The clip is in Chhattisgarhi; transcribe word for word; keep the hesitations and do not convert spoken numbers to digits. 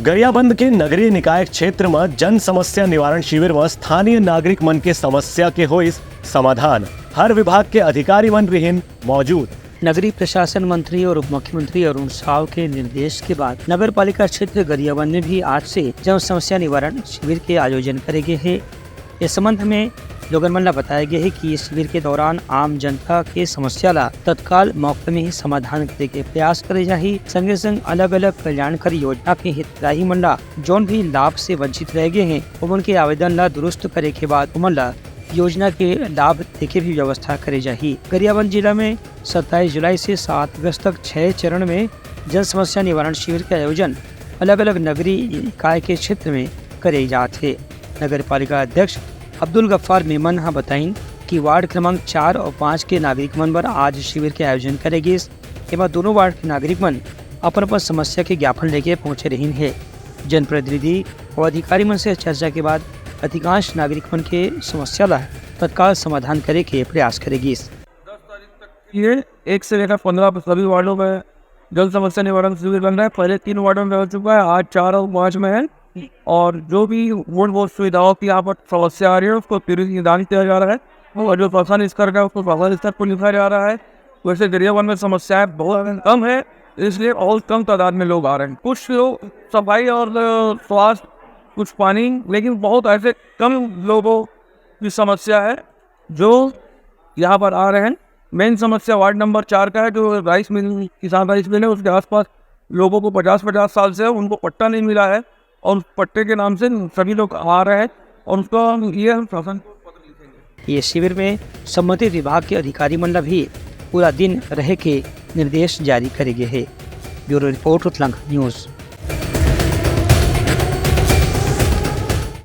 गरियाबंद के नगरीय निकाय क्षेत्र म जन समस्या निवारण शिविर म स्थानीय नागरिक मन के समस्या के होइस समाधान। हर विभाग के अधिकारी मन रिहिन मौजूद। नगरीय प्रशासन मंत्री और उप मुख्यमंत्री अरुण साव के निर्देश के बाद नगर पालिका क्षेत्र गरियाबंद में भी आज से जन समस्या निवारण शिविर के आयोजन करे गे हे। इस संबंध में लोगन मन ला बताया गया है कि इस शिविर के दौरान आम जनता के समस्या ला तत्काल मौके में ही समाधान करे के प्रयास करे जाही। संगे संग अलग-अलग कल्याणकारी योजना के हितग्राही मन ला जौन भी लाभ से वंचित रह गए हैं, ओमन के आवेदन ला दुरुस्त करे के बाद ओमन ला योजना के लाभ देके भी व्यवस्था करे जाही। गरियाबंद जिला में सत्ताईस जुलाई से सात अगस्त तक छह चरण में जन समस्या निवारण शिविर के आयोजन अलग-अलग नगरीय इकाई के क्षेत्र में करे जात हे। नगर पालिका अध्यक्ष अब्दुल गफ्फार मेमन ह बताइन कि वार्ड क्रमांक चार और पाँच के नागरिक मन बर आज शिविर के आयोजन करे गिस। एमा दोनों वार्ड के नागरिक मन अपन-अपन समस्या के ज्ञापन लेके पहुंचे रहिन हे। जनप्रतिनिधि और अधिकारी मन से चर्चा के बाद अधिकांश नागरिक मन के समस्या ला तत्काल समाधान करे के प्रयास करे गिस। ये एक से लेकर पन्द्रह सभी वार्डों में जल समस्या निवारण शिविर बन रहा है। पहले तीन वार्डों में हो चुका है, आज चार और पाँच में है। और जो भी मूलभूत सुविधाओं की यहाँ पर समस्या आ रही है, उसको त्वरित निदान किया जा रहा है और जो शासन स्तर का है, उसको शासन स्तर पर लिखा जा रहा है। वैसे गरियाबंद में समस्याएं बहुत कम है, इसलिए बहुत कम तादाद में लोग आ रहे हैं। कुछ लोग सफाई और, अ, स्वास्थ्य, कुछ पानी, लेकिन बहुत ऐसे कम लोगों की समस्या है जो यहाँ पर आ रहे हैं। मेन समस्या वार्ड नंबर चार का है, जो राइस मिल, किसान राइस मिल है, उसके आसपास लोगों को पचास पचास साल से उनको पट्टा नहीं मिला है और उस पट्टे के नाम से सभी लोग आ रहे हैं और उसका हम, ये हम शासन को पत्र लिखेंगे। ये शिविर में संबंधित विभाग के अधिकारी मन ला भी पूरा दिन रहे के निर्देश जारी करे गए हे। Bureau report, Utlang news.